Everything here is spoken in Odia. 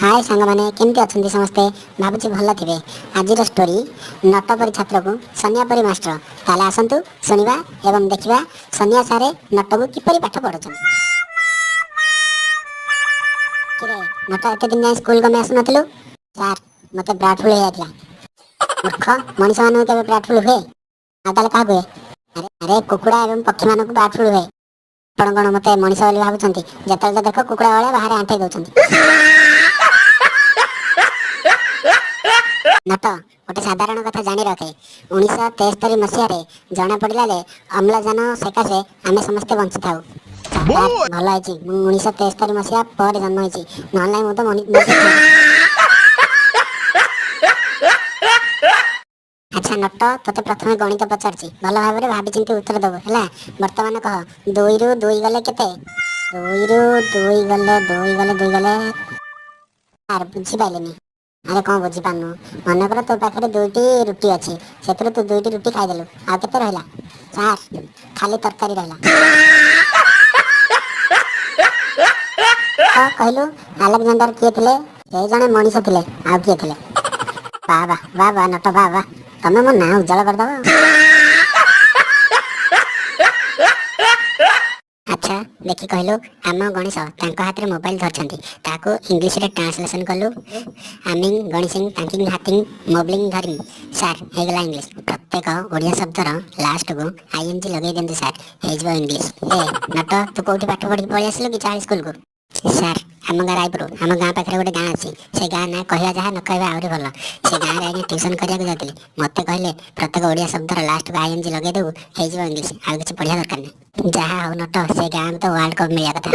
ହାଏ ସାଙ୍ଗମାନେ, କେମିତି ଅଛନ୍ତି ସମସ୍ତେ? ଭାବୁଛି ଭଲ ଥିବେ। ଆଜିର ଷ୍ଟୋରି ନଟ ପରି ଛାତ୍ରକୁ ସନିଆ ପରି ମାଷ୍ଟର। ତାହେଲେ ଆସନ୍ତୁ ଶୁଣିବା ଏବଂ ଦେଖିବା ସନିଆ ସାରେ ନଟକୁ କିପରି ପାଠ ପଢ଼ୁଛନ୍ତି। କିରେ ନଟ, ଏତେ ଦିନ ଯାଏଁ ସ୍କୁଲ କମେ ଆସୁନଥିଲୁ? ସାର୍, ମୋତେ ବ୍ରାଡ୍ ଫ୍ଲୁ ହେଇଯାଇଥିଲା। ମୂର୍ଖ, ମଣିଷମାନଙ୍କୁ କେବେ ବ୍ରାଡ୍ ଫ୍ଲୁ ହୁଏ? ଆଉ ତାହେଲେ କାହାକୁ ହୁଏ? ଆରେ ଆରେ, କୁକୁଡ଼ା ଏବଂ ପକ୍ଷୀମାନଙ୍କୁ ବ୍ରାଡ୍ ଫ୍ଲୁ ହୁଏ। ଆପଣ କ'ଣ ମୋତେ ମଣିଷ ବୋଲି ଭାବୁଛନ୍ତି? ଯେତେବେଳେ ତ ଦେଖ କୁକୁଡ଼ା ଭଳିଆ ବାହାରେ ଆଣ୍ଠେଇ ଦଉଛନ୍ତି। ନଟ, ଗୋଟେ ସାଧାରଣ କଥା ଜାଣି ରଖେ, 1973 ମସିହାରେ ଜଣାପଡ଼ିଲା ଯେ ଅମ୍ଳଜାନ ସକାଶେ ଆମେ ସମସ୍ତେ ବଞ୍ଚିଥାଉ। ସାର୍, ଭଲ ହେଇଛି ମୁଁ 1973 ମସିହା ପରେ ଜନ୍ମ ହେଇଛି, ନହେଲେ ନାହିଁ ମୁଁ ତ ମରିଯାଇଥାନ୍ତି। ଆଚ୍ଛା ନଟ, ତୋତେ ପ୍ରଥମେ ଗଣିତ ପଚାରୁଛି, ଭଲ ଭାବରେ ଭାବିଚିନ୍ତି ଉତ୍ତର ଦେବୁ ହେଲା। ବର୍ତ୍ତମାନ କହ, 2ରୁ 2 ଗଲେ କେତେ? 2ରୁ 2 ଗଲେ, 2 ଗଲେ, 2 ଗଲେ, ସାର୍ ବୁଝିପାରିଲିନି। ଆରେ କ'ଣ ବୁଝିପାରୁନୁ? ମନେକର ତୋ ପାଖରେ 2ଟି ରୁଟି ଅଛି, ସେଥିରୁ ତୁ 2ଟି ରୁଟି ଖାଇଦେଲୁ, ଆଉ କେତେ ରହିଲା? ସାର୍, ଖାଲି ତରକାରୀ ରହିଲା। କହିଲୁ ଆଲେକ୍ଜାଣ୍ଡର କିଏ ଥିଲେ? ସେ ଜଣେ ମଣିଷ ଥିଲେ, ଆଉ କିଏ ଥିଲେ? ବା ବା ବା ବା ନଟ, ବା ବା, ତମେ ମୋ ନାଁ ଉଜ୍ଜଳ କରିଦବ। ଆଚ୍ଛା ଦେଖି କହିଲୁ, ଆମ ଗଣେଶ ତାଙ୍କ ହାତରେ ମୋବାଇଲ ଧରିଛନ୍ତି, ତାକୁ ଇଂଲିଶରେ ଟ୍ରାନ୍ସଲେସନ କଲୁ। ଆମିଂ ଗଣେଶିଂ ତାଙ୍କିଂ ହାତିଂ ମୋବଲିଂ ଧରିଂ। ସାର୍, ହେଇଗଲା ଇଂଲିଶ। ପ୍ରତ୍ୟେକ ଓଡ଼ିଆ ଶବ୍ଦର ଲାଷ୍ଟକୁ ଆଇଏନଜି ଲଗେଇ ଦିଅନ୍ତୁ ସାର୍, ହେଇଯିବ ଇଂଲିଶ। ଏ ନଟ, ତୁ କୋଉଠି ପାଠ ପଢିକି ପଳେଇ ଆସିଲୁ କି ଚାଳି ସ୍କୁଲକୁ? ସାର୍, ଆମ ଗାଁ ରାୟପୁର, ଆମ ଗାଁ ପାଖରେ ଗୋଟେ ଗାଁ ଅଛି, ସେ ଗାଁ ନାଁ କହିବା ଯାହା ନ କହିବା ଆହୁରି ଭଲ। ସେ ଗାଁରେ ଆଜ୍ଞା ଟ୍ୟୁସନ କରିବାକୁ ଯାଉଥିଲି, ମୋତେ କହିଲେ ପ୍ରତ୍ୟେକ ଓଡ଼ିଆ ଶବ୍ଦର ଲାଷ୍ଟକୁ ଆଇଏନଜି ଲଗେଇଦେବୁ, ହେଇଯିବ ଇଂଲିଶ, ଆଉ କିଛି ପଢ଼ିବା ଦରକାର ନାହିଁ। ଯାହା ହଉ ନଟ, ସେ ଗାଁକୁ ତ ୱାର୍ଲଡ କପ୍ ମିଳିବା କଥା।